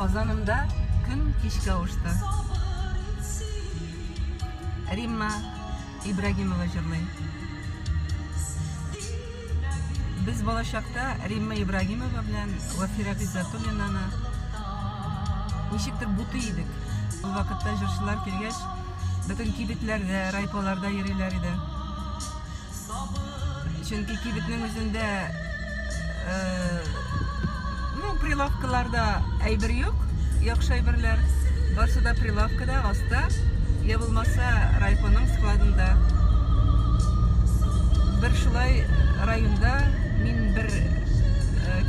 Казанымда көн кичкә авышты. Римма Ибрагимова җырлый. Без балачакта Римма Ибрагимова белән Вафира Гыйззәтуллинаны ничектер бутый идек. Ул вакытта җырчылар килгәч, бөтен кибетләрдә, райполарда йөриләр иде. Чөнки кибетнең үзендә ну, прилавкаларда әйбер юк, яхшы әйберләр. Барсы да прилавкада, аста, я булмаса райпоның складында. Бер шулай районда мин бер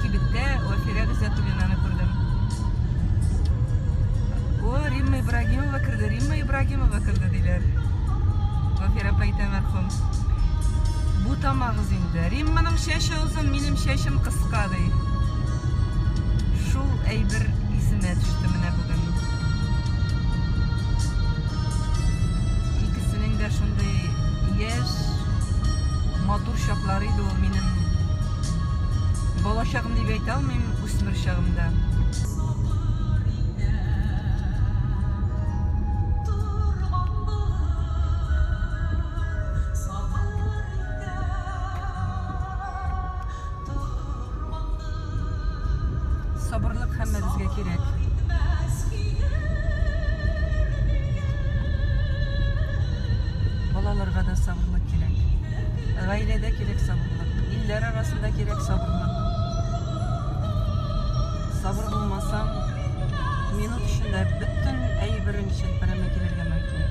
кибеттә Вафирә Гыйззәтуллинаны күрдем. О, Римма Ибрагимова керде, Римма Ибрагимова керде, диләр. Вафирә апа әйтә мәрхүм. Бутамагыз инде. Римманың чәче озын, минем чәчем кыска, ди. Шул әйбер исемә төште менә бүген. Икесенең дә шундый яшь, матур чаклары иде ул минем. Бала чагым дип әйтә алмыйм, үсмер чагымда. Сабырлык һәммәбезгә кирәк. Балаларга да сабырлык кирәк. Гаиләдә кирәк сабырлык. Илләр арасында кирәк сабырлык. Сабыр булмасаң, минут эчендә бөтен әйберең челпәрәмә килергә мөмкин.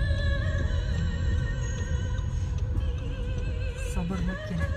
Сабырлык кирәк.